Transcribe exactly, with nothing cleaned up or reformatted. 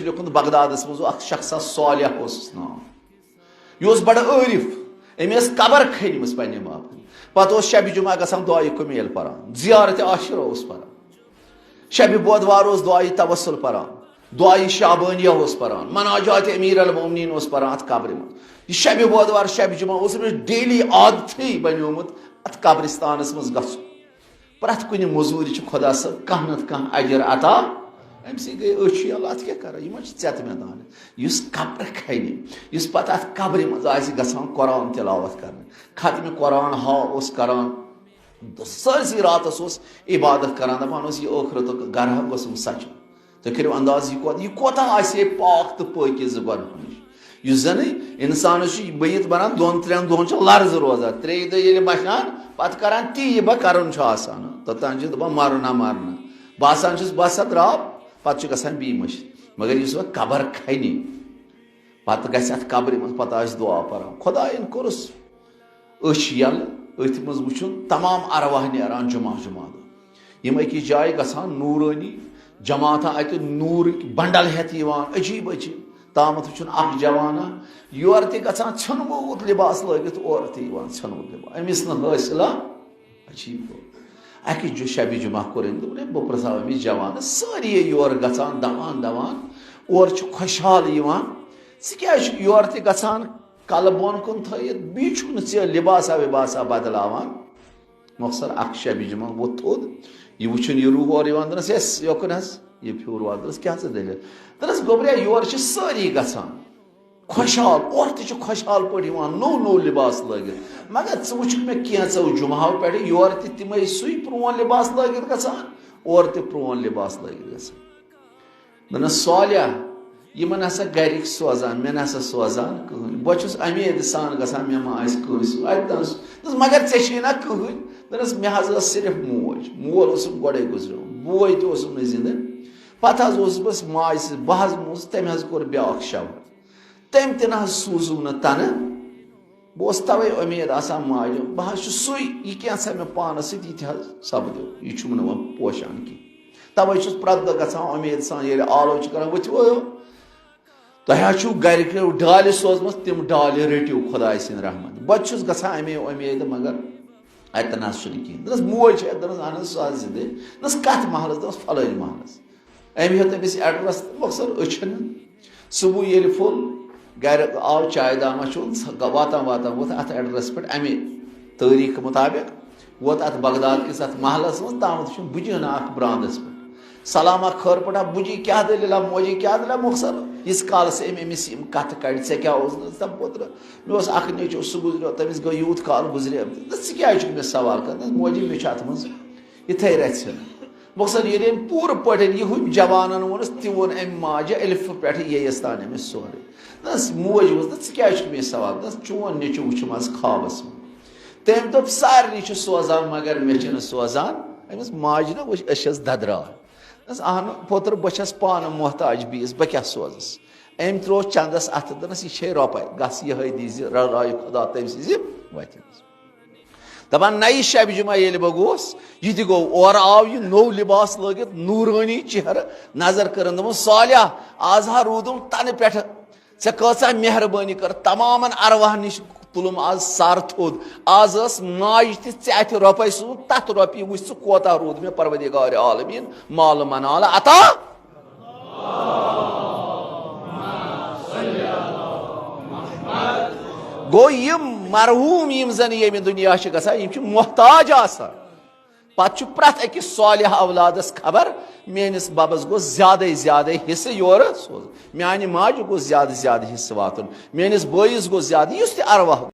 لیوٚکھمُت، بغدادس منٛز اوس اکھ شخص صالح اوسُس ناو۔ یہِ اوس بڑٕ عٲرِف۔ أمۍ ٲس قبر کھٔنِمٕژ پننہِ ماپن۔ پتہٕ اوس شبِ جمعہ گژھان دعایہِ کمیل پران، زیارت عاشورہ اوس پران، شبِ بودوار اوس دعایہِ توسل پران، دعایہِ شعبانیہ اوس پران، مناجات امیر المومنین اوس پران اتھ قبرِ منٛز۔ یہِ شبِ بودوار، شبِ جمعہ اوس أمِس ڈیلی عادتھٕے بنیومُت اتھ قبرستانس منٛز گژھُن۔ پرٛٮ۪تھ کُنہِ مٔزوٗرِ چھُ خۄدا صٲب کانٛہہ نتہٕ کانٛہہ اجر عطا۔ أمۍ سٕے گٔے أچھ یَلہٕ، اَتھ کیٛاہ کَرو؟ یِمَن چھِ ژٮ۪تہٕ مےٚ دانہِ۔ یُس قبرٕ کھَنہِ، یُس پَتہٕ اَتھ قبرِ منٛز آسہِ گژھان قرآن تِلاوت کَرنہِ، ختمِ قرآن ہا اوس کَران، سٲرسٕے راتَس اوس عبادت کَران، دَپان اوس، یہِ ٲخرَتُک گَرٕ ہا گوٚژھُم سَچُن۔ تُہۍ کٔرِو انداز، یہِ کوت-، یہِ کوتاہ آسہِ ہے پاک تہٕ پٲکیٖزٕ گۄناہو نِش۔ یُس زَنہٕ اِنسانَس چھُ بٔیِتھ بَنان، دۄن ترٛٮ۪ن دۄہَن چھُ لرزٕ روزان، ترٛیٚیہِ دۄہہِ ییٚلہِ مَشان، پَتہٕ کَران تی یہِ بہٕ کَرُن چھُ آسان۔ توٚتام چھُ دَپان، مَرُن ہا مَرُن ہا۔ باسان چھُس بَس ہا درٛاو، پَتہٕ چھُ گژھان بیٚیہِ مٔشِتھ۔ مگر یُس وۄنۍ قبر کھَنہِ، پَتہٕ گژھِ اَتھ قبرِ منٛز، پَتہٕ آسہِ دُعا پَران۔ خۄدایَن کوٚرُس أچھ یَلہٕ، أتھۍ منٛز وٕچھُن تمام ارواح نیران جمعہ جمعہ دۄہ۔ یِم أکِس جایہِ گژھان، نوٗرٲنی جماعتہ، اَتہِ نوٗرٕکۍ بنڈل ہٮ۪تھ یِوان، عجیٖب عجیٖب۔ تامَتھ وٕچھُن اَکھ جوانا یورٕ تہِ گژھان، ژھیوٚنمُت لباس لٲگِتھ اورٕ تہِ یِوان، ژھیوٚنمُت لباس، أمِس نہٕ حٲصِلہ۔ عجیٖب گوٚو۔ اَکہِ جو-، شبِ جمعہ کوٚر أمۍ، دوٚپُن، "ہے، بہٕ پرٛژھاو أمِس جوانا"، سٲری یورٕ گژھان، دَوان دَوان، اورٕ چھُ خۄشحال یِوان، "ژٕ کیٛازِ چھُکھ یورٕ تہِ گژھان؟" کلہٕ بۄن کُن تھٲیِتھ، بیٚیہِ چھُکھ نہٕ ژےٚ لباسا وباسا بدلاوان۔ مۄخصر اکھ شبِ جمعہ ووٚتھ تھوٚد، یہِ وٕچھُن، یہِ روح اورٕ یِوان، دوٚپنس، "یس، یوکُن حظ، یہِ پھیوٗر وال"، دوٚپنس، "کیٛاہ ژٕ دٔلیٖل؟" دوٚپنس، "گوٚبریا، یورٕ چھِ سٲری گژھان خۄشحال، اورٕ تہِ چھِ خۄشحال پٲٹھۍ یِوان، نوٚو نوٚو لباس لٲگِتھ، مگر ژٕ وٕچھُکھ مےٚ کینٛژو جمعہو پٮ۪ٹھٕ یورٕ تہِ تِمے سُے پرٛون لباس لٲگِتھ گژھان، اورٕ تہِ پرٛون لباس لٲگِتھ گژھان۔" دوٚپنَس، "صالح، یِمَن ہسا گَرِکۍ سوزان، مےٚ نہ سا سوزان کٕہٕنۍ۔ بہٕ چھُس اُمید سان گژھان، مےٚ ما آسہِ کٲنٛسہِ اَتہِ تام۔" دوٚپنَس، "مگر ژےٚ چھے نہ کٕہٕنۍ؟" دوٚپنَس، "مےٚ حظ ٲس صرف موج۔ مول اوسُم گۄڈَے گُزریومُت۔ بوے تہِ اوسُم نہٕ زِندٕ۔ پَتہٕ حظ اوسُس بہٕ ماجہِ سۭتۍ، بہٕ حظ موٗدُس، تٔمۍ حظ کوٚر بیٛاکھ شوہر۔ تٔمۍ تہِ نہ حظ سوٗزُم نہٕ تَنہٕ۔" بہٕ اوسُس تَوَے اُمید آسان ماجہِ، بہٕ حظ چھُس سُے، یہِ کینٛژھا مےٚ پانَس سۭتۍ، یہِ تہِ حظ سَپدیو، یہِ چھُم نہٕ وۄنۍ پوشان کینٛہہ۔ تَوَے چھُس پرٛٮ۪تھ دۄہ گژھان اُمید سان، ییٚلہِ آلو چھُ کَران، "ؤتھِو ٲیو، تۄہہِ حظ چھُو گَرِکیو ڈالہِ سوزمَژ، تِم ڈالہِ رٔٹِو خۄداے سٕنٛدِ رحمتہِ۔" بہٕ تہِ چھُس گژھان اَمے اُمیدِ، مگر اَتہِ نہ حظ چھُنہٕ کِہیٖنۍ۔ دوٚپنَس، موج چھِ اَتہِ، دوٚپنَس، "اَہَن حظ، سُہ حظ زِندَے۔" دوٚپنَس، "کَتھ محلَس؟" دوٚپنَس، "فلٲنۍ محلَس۔" أمۍ ہیوٚت أمِس ایڈرَس تہٕ مۄخصر أچھَن ہُنٛد۔ صُبحُے ییٚلہِ پھوٚل گَرِ آو، چایہِ دامہ چوٚن، ژھ-، واتان واتان ووت اَتھ ایڈرَس پٮ۪ٹھ اَمے تٲریٖخ مُطابق، ووت اَتھ بغداد کِس اَتھ محلَس منٛز، تامَتھ چھُ بُجہِ ہنا اَکھ برٛانٛدَس پٮ۪ٹھ۔ سلامہ خٲر پٲٹھۍ، "بُجی کیٛاہ دٔلیٖلہ، موجی کیٛاہ دٔلیٖلہ؟" مۄخصر ییٖتِس کالَس أمۍ أمِس یِم کَتھٕ کَڑِ، "ژےٚ کیٛاہ اوس نہٕ تَمہِ پوترٕ؟ مےٚ اوس اَکھ نیٚچو، سُہ گُزریو، تٔمِس گٔے یوٗت کال گُزریمٕتِس، ژٕ کیٛازِ چھُکھ مےٚ سوال کَران؟" "موجی، مےٚ چھُ اَتھ منٛز یِتھَے رَژھِ ہنا۔" مۄخصر ییٚلہِ أمۍ پوٗرٕ پٲٹھۍ یہِ ہُمۍ جوانَن ووٚنُس، تہِ ووٚن أمۍ ماجہِ الفہٕ پٮ۪ٹھٕ یَیَس تام أمِس سورُے۔ دوٚپنَس، موج ووٚنُس، "نہ، ژٕ کیٛازِ چھُکھ مےٚ یہِ سوال؟" دوٚپنَس، "چون نیٚچو وٕچھُم آز خوابَس منٛز۔ تٔمۍ دوٚپ، سارنٕے چھُ سوزان، مگر مےٚ چھِنہٕ سوزان۔" أمِس ماجہِ نہ وٕچھ، أچھ چھَس دَدراے۔ دوٚپنَس، "اہنُو پوتُر، بہٕ چھَس پانہٕ محتاج بیٚیِس، بہٕ کیٛاہ سوزَس؟" أمۍ ترٛوو چندَس اَتھٕ، دوٚپنَس، "یہِ چھے رۄپَے، گژھ یِہوٚے دیٖزِ رۄپاے خۄدا تٔمۍ سٕنٛزِ وَتہِ منٛز۔" دَپان، نَیہِ شَبِ جُمعہ ییٚلہِ بہٕ گوس، یہِ تہِ گوٚو، اورٕ آو یہِ نوٚو لِباس لٲگِتھ، نوٗرٲنی چہرٕ، نظر کٔرٕن، دوٚپُن، "صالح، آز ہا روٗدُم تَنہٕ پٮ۪ٹھٕ، ژےٚ کۭژاہ مہربٲنی کٔر، تمامَن ارواحن نِش تُلُم آز سر تھوٚد۔ آز ٲس ماجہِ تہِ ژےٚ اَتھِ رۄپَے سوٗز، تَتھ رۄپیہِ وٕچھ ژٕ کوتاہ روٗد مےٚ پروردگار عالمیٖن مال و منال عطا۔" گوٚو، یِم مرحوٗم، یِم زَن ییٚمہِ دُنیا چھِ گژھان، یِم چھِ محتاج آسان۔ پتہٕ چھُ پرٛٮ۪تھ أکِس صالح اولادس خبر، "میٲنِس ببس گوٚژھ زیادَے زیادَے حصہٕ یورٕ سوزُن، میانہِ ماجہِ گوٚژھ زیادٕ زیادٕ حصہٕ واتُن، میٲنِس بٲیِس گوٚژھ زیادٕ"، یُس تہِ ارواح